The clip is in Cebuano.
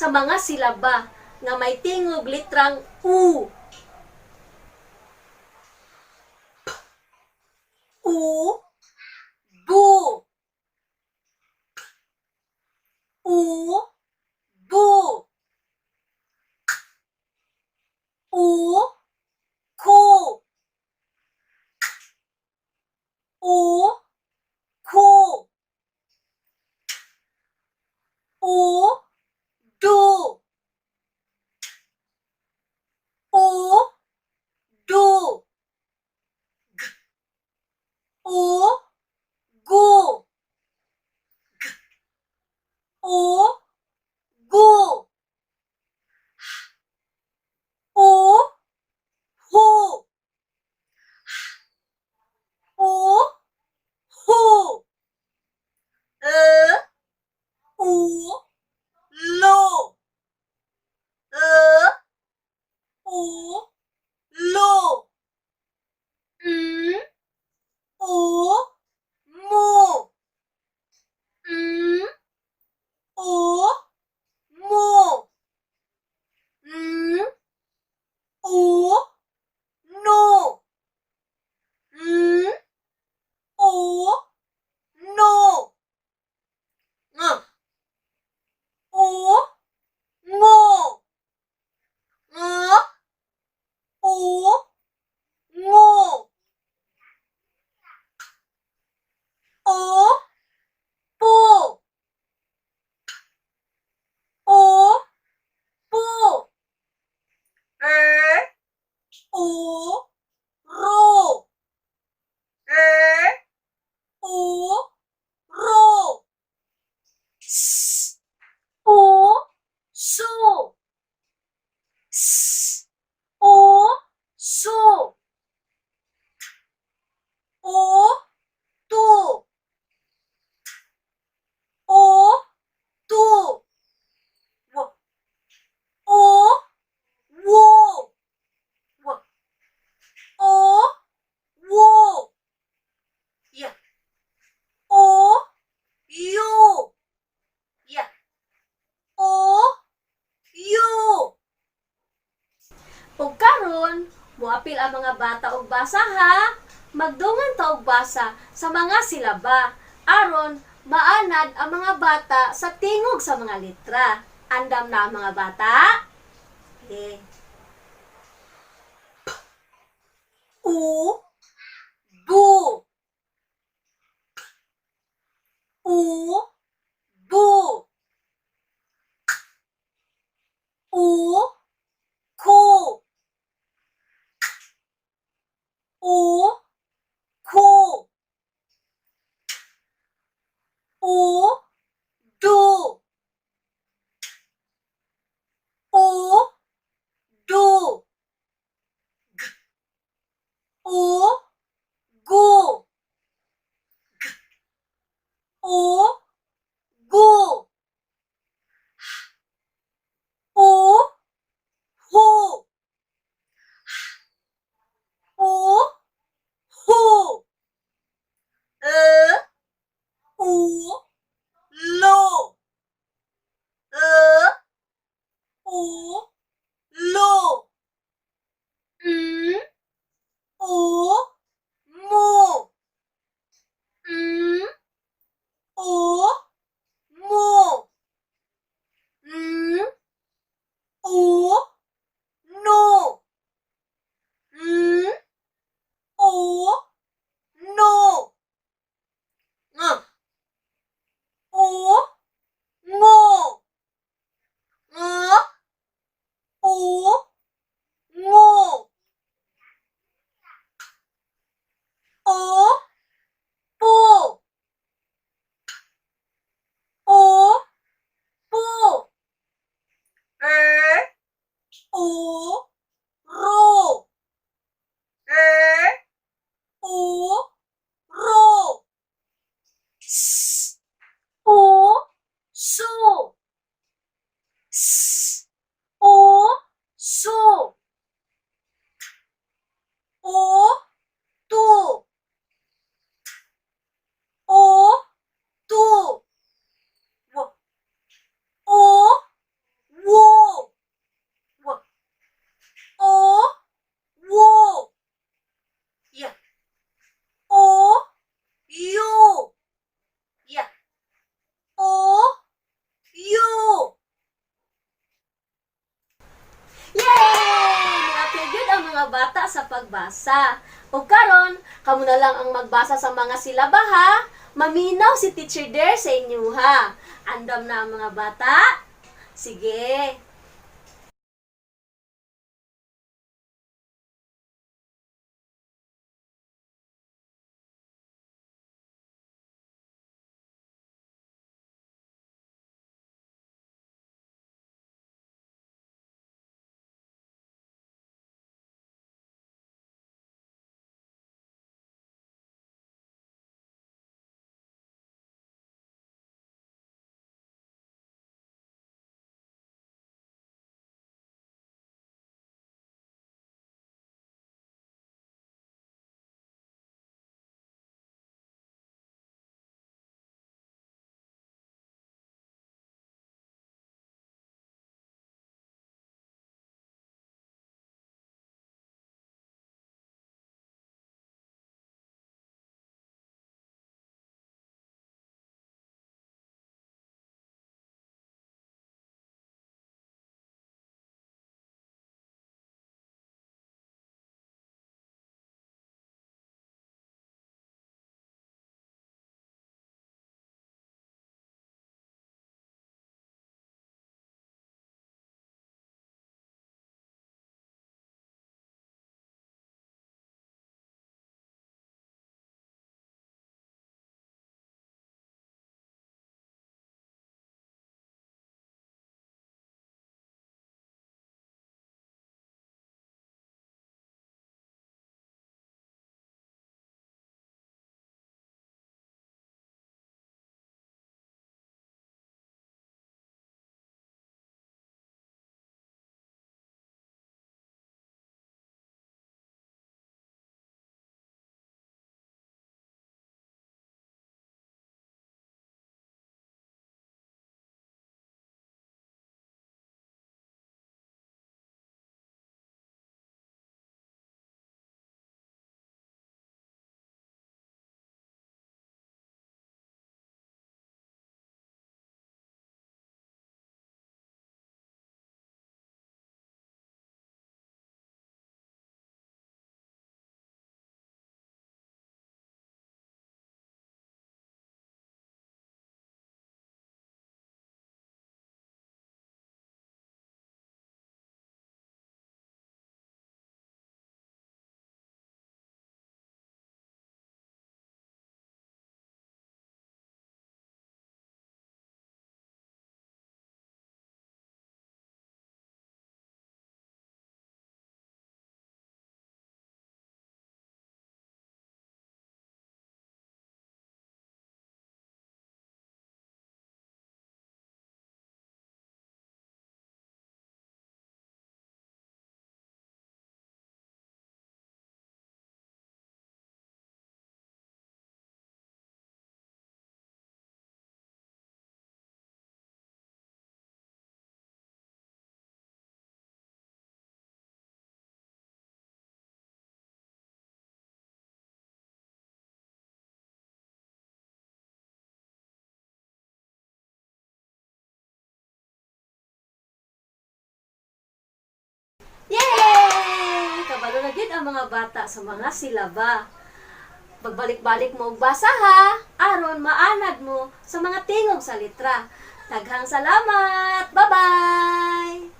Sa mga silaba nga may tingog litrang U. P, U, Bu. P, U, Bu. K, U, Ku. K, U, Ku. T, U, Du. T, U, Du. G, U, Gu. G, U, Gu. H, U, Hu. H, U, Hu. L, U, Lu. L, U, Lu. M, U, Mu. M, U, Mu. N, U, Nu. N, U, Nu. Ng, U, Ngu. Ng, U, Ngu. P, U, Pu. P, U, Pu. R, U, Ru. R, U, Ru. S, U, Su. S, U, Su. T, U, Tu. T, U, Tu. W, U, Wu. W, U, Wu. Y, U, Yu. Y, U, Yu. Ug karon, moapil ang mga bata og basa ha. Magdungan ta og basa sa mga silaba aron maanad ang mga bata sa tingog sa mga litra. Andam na ang mga bata? Okay. P, U, Bu. P, U, Bu. K, U, Ku. K, U, Ku. T, U, Du. T, U, Du. G, U, Gu. G, U, Gu. H, U, Hu. H, U, Hu. L, U, Lu. L, U, Lu. M, U, Mu. M, U, Mu. N, U, Nu. N, U, Nu. Ng, U, Ngu. Ng, mga bata sa pagbasa. O karon, kamo na lang ang magbasa sa mga silaba ha. Maminaw si Teacher Dare sa inyo ha. Andam na ang mga bata? Sige. Yay! Kabalo na gyud ang mga bata sa mga silaba. Pagbalik-balik mo og basa ha, aron maanad mo sa mga tingog sa litra. Daghang salamat! Bye-bye!